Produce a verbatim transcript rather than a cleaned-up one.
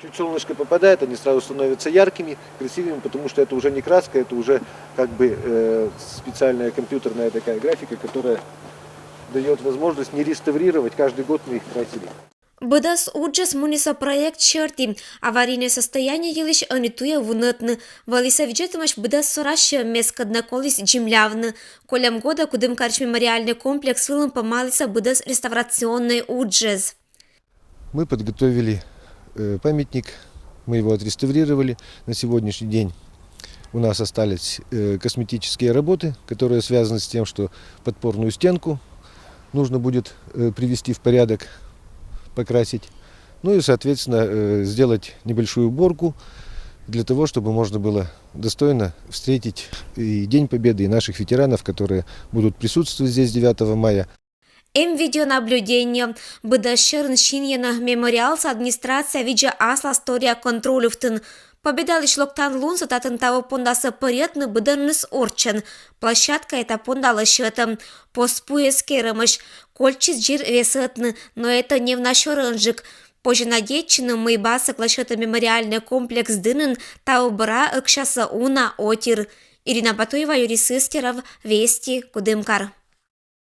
Чуть солнышко попадает, они сразу становятся яркими, красивыми, потому что это уже не краска, это уже как бы э, специальная компьютерная такая графика, которая дает возможность не реставрировать, каждый год мы их красили. Быдӧс уджыс муніс проект сьӧрті. Аварийнӧй состояние йылысь ӧні туйӧ вунӧдны. Вӧлі сӧ видзӧдӧмаӧсь быдӧс сора сьӧм мест, кӧднӧ коліс землявны. Кольӧм годӧ Кудымкарысь мемориальнӧй комплекс вылын помалісны быдӧс реставрационнӧй уджыс. Мы подготовили э, памятник, мы его отреставрировали. На сегодняшний день у нас остались э, косметические работы, которые связаны с тем, что подпорную стенку нужно будет э, привести в порядок, покрасить. Ну и, соответственно, э, сделать небольшую уборку для того, чтобы можно было достойно встретить и День Победы, и наших ветеранов, которые будут присутствовать здесь девятого мая. Эм видеонаблюдение. Быдӧс сьӧрын синйӧны мемориалсӧ администрация видзӧ аслас торъя контролювтын. Победалысь локтан лунсӧ татӧн таво пондасӧ пӧрйӧдны быдӧнныс орччӧн. Площадка эта понда лӧсьӧдӧм. Пост пу эскерӧмӧсь. Кольччис дзир весӧтны, но эта невна сьӧрӧнджык. Позьӧ надейтчыны, мый баск лӧсьӧдӧм мемориальнӧй комплекс дінын таво бра ӧксясӧ уна отир. Ирина Батуева, Юрий Сыстеров, Вести, Кудымкар.